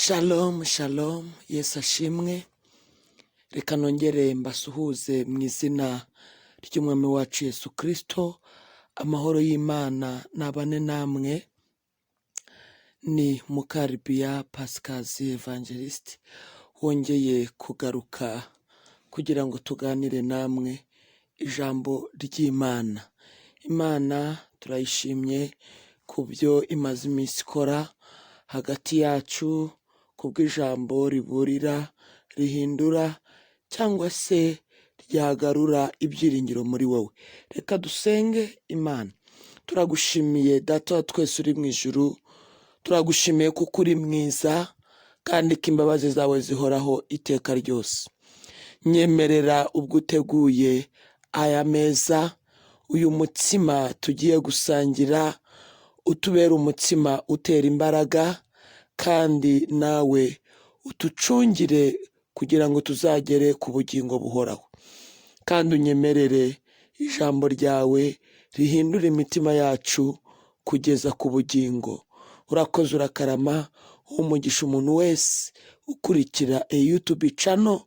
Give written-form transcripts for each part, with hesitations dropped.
Shalom shalom, Yesu ashimwe. Reka nongere mbasuhuze mu izina ry'Umwami wacu Yesu Kristo. Amahoro y'Imana nabane namwe. Ni Mukaribiya Pasikazi Evangelist wongeye kugaruka kugira ngo tuganire namwe ijambo ry'Imana. Imana turayishimye ku byo imaze iminsi ikora hagati yacu, kubw'ijambo riburira, rihindura cyangwa se ryagarura ibyiringiro muri wowe. Reka dusenge Imana. Turagushimiye Data wa twese uri mu ijuru, turagushimiye kuko uri mwiza kandi ko imbabazi zawe zihoraho iteka ryose. Nyemerera ubwo uteguye aya meza, uyu mutsima tugiye gusangira utubere umutsima utera imbaraga, kandi nawe utucungire kugira ngo tuzagere ku bugingo buhoraho. Kandi unyemerere ijambo ryawe rihindure imitima yacu kugeza ku bugingo. Urakoze, urakarama, umugisha umuntu wese ukurikira iyi YouTube channel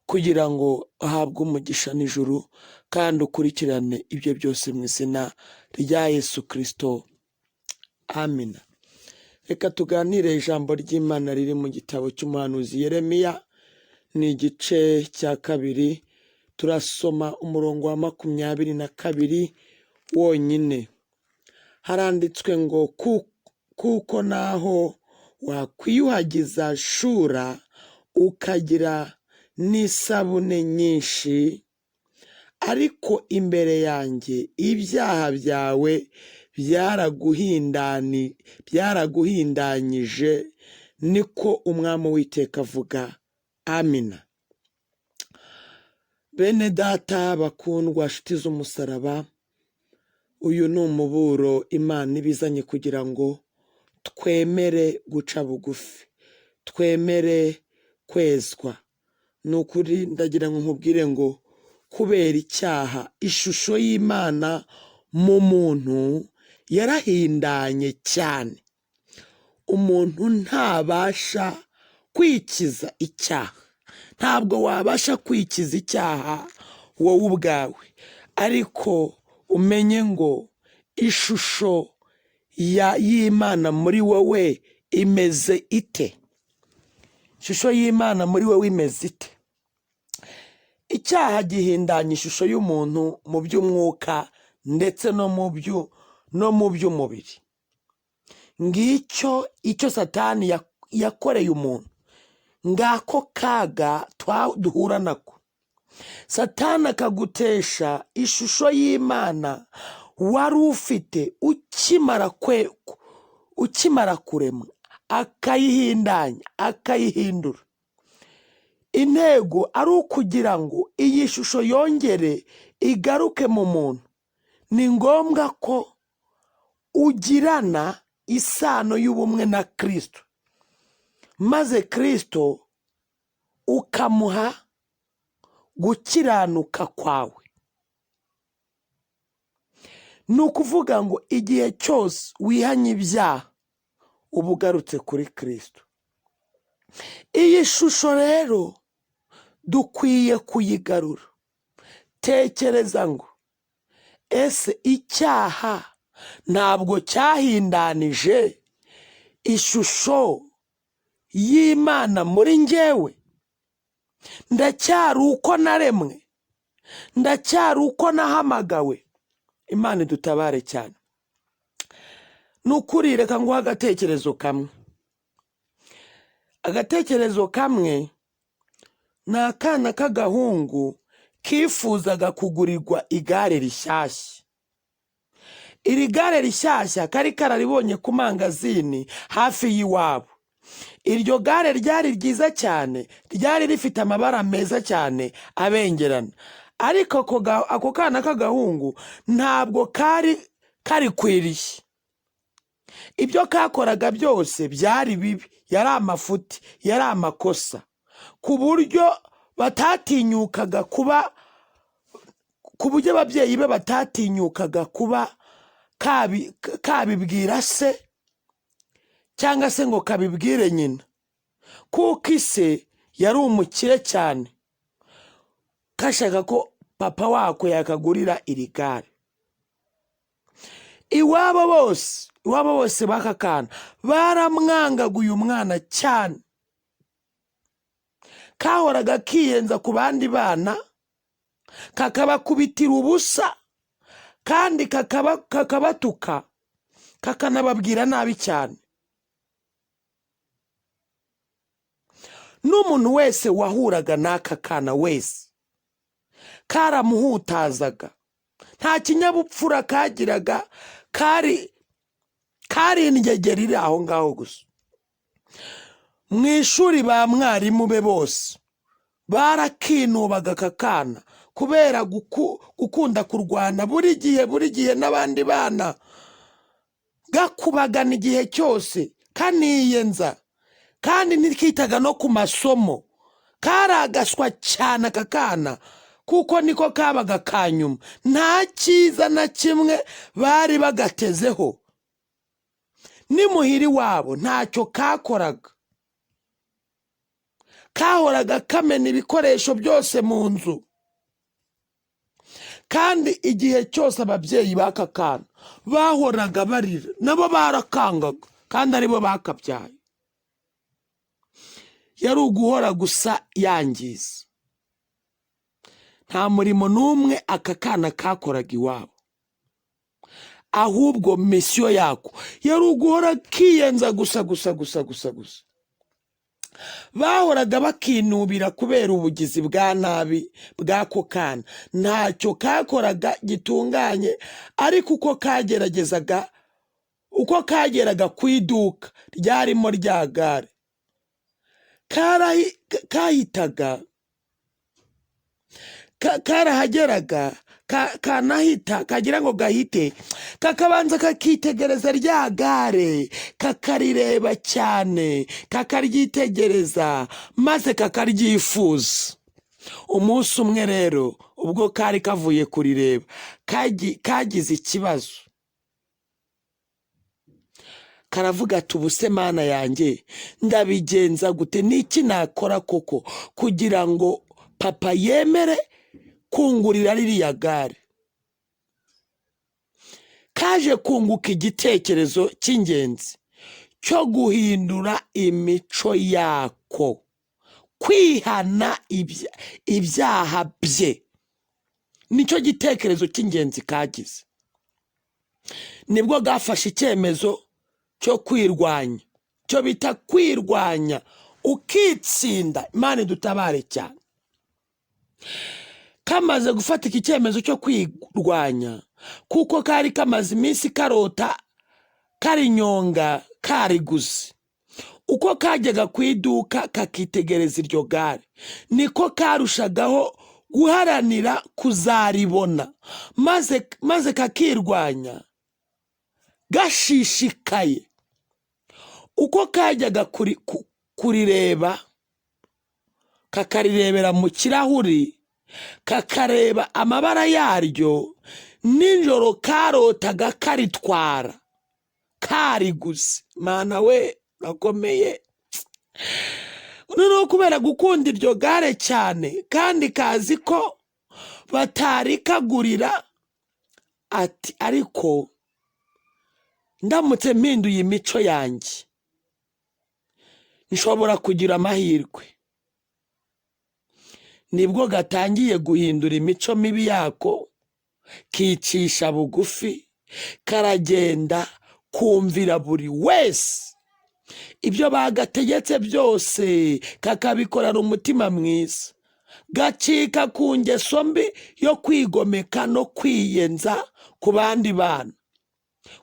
kugira ngo ahabwe umugisha n'ijuru, kandi ukurikirane ibyo byose mu izina rya Yesu Kristo, amina. Reka tuganire ijambo ry'Imana riri mu gitabo cy'umuhanuzi Yeremiya, ni igice cya 2, turasoma umurongo wa 22 wonyine. Haranditswe ngo: "Kuko naho wakwiyuhagiza shura ukagira n'isabune nyinshi, ariko imbere yanjye ibyaha byawe byaraguhindanyije, niko Umwami Uwiteka avuga." Amina. Bene data bakundwa, nshuti z'umusaraba, uyu ni umuburo Imana ibizanye kugira ngo twemere guca bugufi, twemere kwezwa. Ni ukuri ndagira ngo nkubwire ngo kubera icyaha, ishusho y'Imana mu muntu yarahindanye cyane. Umuntu ntabasha kwikiza icyaha, ntabwo wabasha kwikiza icyaha wowe ubwawe, ariko umenye ngo ishusho y'Imana muri wowe imeze ite? Ishusho y'Imana muri wowe imeze ite? Icyaha gihindanya ishusho y'umuntu mu by'umwuka ndetse no mu by'umubiri. Ngicyo icyo Satani yakoreye umuntu, ngako kaga duhura nako. Satani akagutesha ishusho y'Imana wari ufite ukimara kuremwa, akayihindanya, akayihindura. Intego ari ukugira ngo iyi shusho yongere igaruke mu muntu. Ni ngombwa ko ugirana isano y'ubumwe na Kirisito, maze Kirisito ukamuha gukiranuka kwawe. Ni ukuvuga ngo igihe cyose wihanye ibyaha, uba ugarutse kuri Kirisito. Iyi shusho rero dukwiye kuyigarura. Tekereza ngo ese icyaha ntabwo cyahindanije ishusho y'Imana muri njyewe? Ndacyari uko naremwe? Ndacyari uko nahamagawe? Imana idutabare cyane. Ni ukuri, reka nguhe agatekerezo kamwe. Agatekerezo kamwe ni akana k'agahungu kifuzaga kugurirwa igare rishyashya. Iri gare rishyashya kari kararibonye ku mangazini hafi y'iwabo. Iryo gare ryari ryiza cyane, ryari rifite amabara meza cyane abengerana, ariko ako kana k'agahungu ntabwo kari karikwiriye. Ibyo kakoraga byose byari bibi, yari amafuti, yari amakosa, ku buryo batatinyukaga kuba, ku buryo ababyeyi be batatinyukaga kuba kabibwira se cyangwa se ngo kabibwire nyina. Kuko ise yari umukire cyane, kashaka ko papa wako yakagurira iri gare. Iwabo bose b'aka kana baramwangaga uyu mwana cyane. Kahoraga kiyenza ku bandi bana, kakabakubitira ubusa, kandi kakabatuka, kakanababwira nabi cyane. N'umuntu wese wahuraga n'aka kana wese karamuhutazaga. Nta kinyabupfura kagiraga, kari ingegera iri aho ngaho gusa. Mu ishuri ba mwarimu be bose barakinubaga aka kana kubera gukunda kurwana buri gihe buri gihe n'abandi bana, gakubagana igihe cyose, kaniyenza, kandi ntikitaga no ku masomo. Kari agaswa cyane aka kana, kuko niko kabaga ka nyuma. Nta cyiza na kimwe bari bagatezeho. N'imuhira iwabo ntacyo kakoraga, kahoraga kamena ibikoresho byose mu nzu. Kandi igihe cyose ababyeyi b'aka kana bahoraga barira, nabo barakangaga kandi aribo bakabyaye. Yari uguhora gusa yangiza. Nta murimo n'umwe aka kana kakoraga iwabo, ahubwo misiyo yako yari uguhora kiyenza gusa gusa gusa gusa gusa. Bahoraga bakinubira kubera ubugizi bwa nabi bw'ako kana. Ntacyo kakoraga gitunganye, ariko uko kageragezaga, uko kageraga ku iduka ryarimo rya gare, kahitaga karahageraga, kanahita kagira ngo gahite, kakabanza kakitegereza rya gare, kakarireba cyane, kakaryitegereza, maze kakaryifuza. Umunsi umwe rero, ubwo kari kavuye kurireba, kagize ikibazo, karavuga ati: "Ubuse Mana yanjye, ndabigenza gute? Niki nakora koko kugira ngo papa yemere kungurira ririya gare?" Kaje kunguka igitekerezo cy'ingenzi cyo guhindura imico yako, kwihana ibyaha bye. Nicyo gitekerezo cy'ingenzi kagize. Nibwo gafashe icyemezo cyo kwirwanya, cyo bita kwirwanya ukitsinda. Imana idutabare cyane. Kamaze gufata iki cyemezo cyo kwirwanya, kuko kari kamaze iminsi karota karinyonga kariguze, uko kajyaga ku iduka kakitegereza iryo gare, niko karushagaho guharanira kuzaribona, maze kakirwanya gashishikaye. Uko kajyaga kurireba, kakarirebera mu kirahuri, kakareba amabara yaryo, nijoro karotaga karitwara kariguze. Mana we, gakomeye! Noneho kubera gukunda iryo gare cyane, kandi kazi ko batarikagurira, ati: "Ariko ndamutse mpinduye imico yanjye, nshobora kugira amahirwe." Nibwo gatangiye guhindura imico mibi yako, kicisha bugufi, karagenda kumvira buri wese. Ibyo bagategetse byose kakabikorana umutima mwiza, gacika ku ngeso mbi yo kwigomeka no kwiyenza ku bandi bana,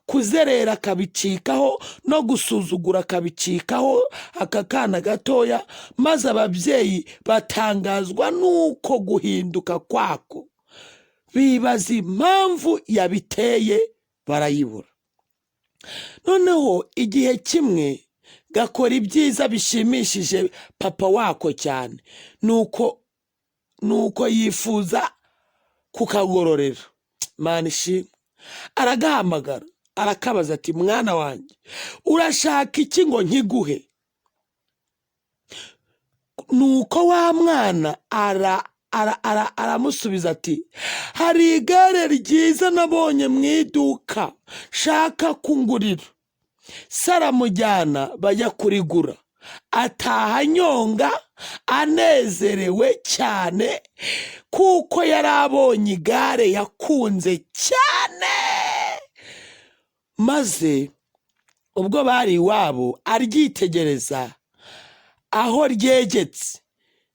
kuzerera akabicikaho, no gusuzugura akabicikaho, aka kana gatoya. Maze ababyeyi batangazwa n'uko guhinduka kwako, bibaza impamvu yabiteye, barayibura. Noneho igihe kimwe gakora ibyiza bishimishije papa wako cyane, nuko yifuza kukagororera. Mana ishimwe! Aragahamagara, arakabaza ati: "Mwana wanjye, urashaka iki ngo nkiguhe?" Nuko wa mwana aramusubiza ati: "Hari igare ryiza nabonye mu iduka shaka kungurira." Se aramujyana bajya kurigura, ataha anyonga anezerewe cyane kuko yari abonye igare yakunze cyane. Maze ubwo bari iwabo aryitegereza aho ryegetse,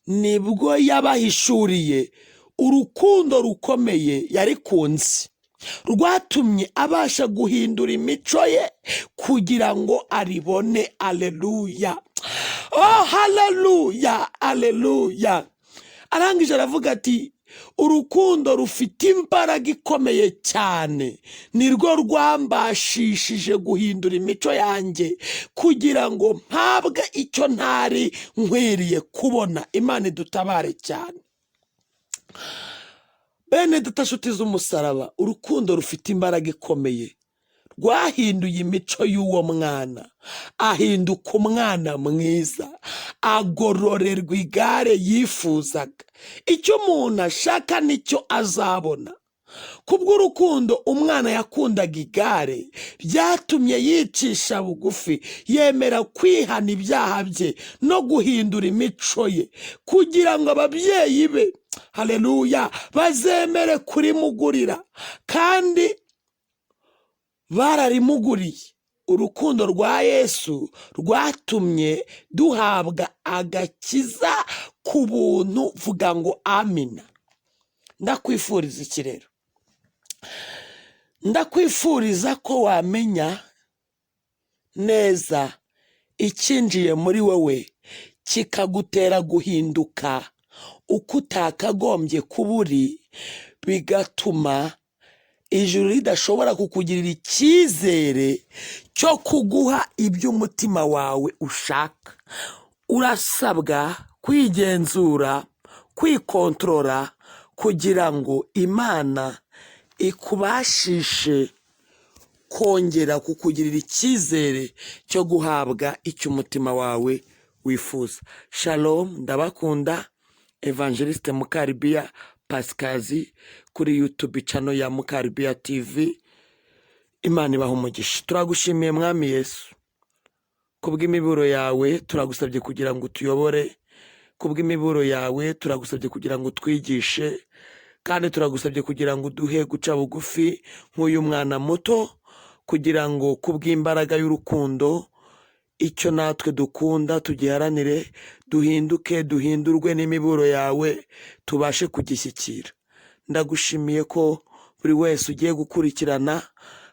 nibwo yabahishuriye urukundo rukomeye yarikunze rwatumye abasha guhindura imico ye kugira ngo aribone. Aleluya! Oh, haleluya, aleluya! Arangije aravuga ati: "Urukundo rufite imbaraga ikomeye cyane, nirwo rwambashishije guhindura imico yanjye kugira ngo mpabwe icyo ntari nkwiriye kubona." Imana idutabare cyane. Bene data, nshuti z'umusaraba, urukundo rufite imbaraga ikomeye, rwahinduye imico y'uwo mwana, ahinduka umwana mwiza, agororerwa igare yifuzaga. Icyo umuntu ashaka nicyo azabona. Kubw'urukundo umwana yakundaga igare, byatumye yicisha bugufi, yemera kwihana ibyaha bye no guhindura imico ye kugira ngo ababyeyi be, haleluya, bazemere kurimugurira, kandi bararimuguriye. Urukundo rwa Yesu rwatumye duhabwa agakiza ku buntu. Vuga ngo amina. Ndakwifuriza iki rero? Ndakwifuriza ko wamenya neza icyinjiye muri wowe kikagutera guhinduka uko utakagombye kuba uri, bigatuma ijuru ridashobora kukugirira icyizere cyo kuguha ibyo umutima wawe ushaka. Urasabwa kwigenzura, kwikontorora, kugira ngo Imana ikubashishe kongera kukugirira icyizere cyo guhabwa icyo umutima wawe wifuza. Shalom, ndabakunda. Evangeliste Mukaribiya Pasikazi kuri YouTube channel ya Mukaribiya TV. Imana ibaha umugisha. Turagushimiye, Mwami Yesu, kubw'imiburo yawe. Turagusabye kugira ngo utuyobore kubw'imiburo yawe. Turagusabye kugira ngo utwigishe, kandi turagusabye kugira ngo uduhe guca bugufi nk'uyu mwana muto, kugira ngo kubw'imbaraga y'urukundo icyo natwe dukunda tugiharanire, duhinduke, duhindurwe n'imiburo yawe, tubashe kugishyikira. Ndagushimiye ko buri wese ugiye gukurikirana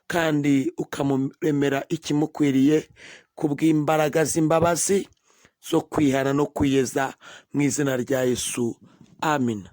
kandi ukamuremera ikimukwiriye kubw'imbaraga z'imbabazi zo kwihana no kwiyeza, mu izina rya Yesu, amina.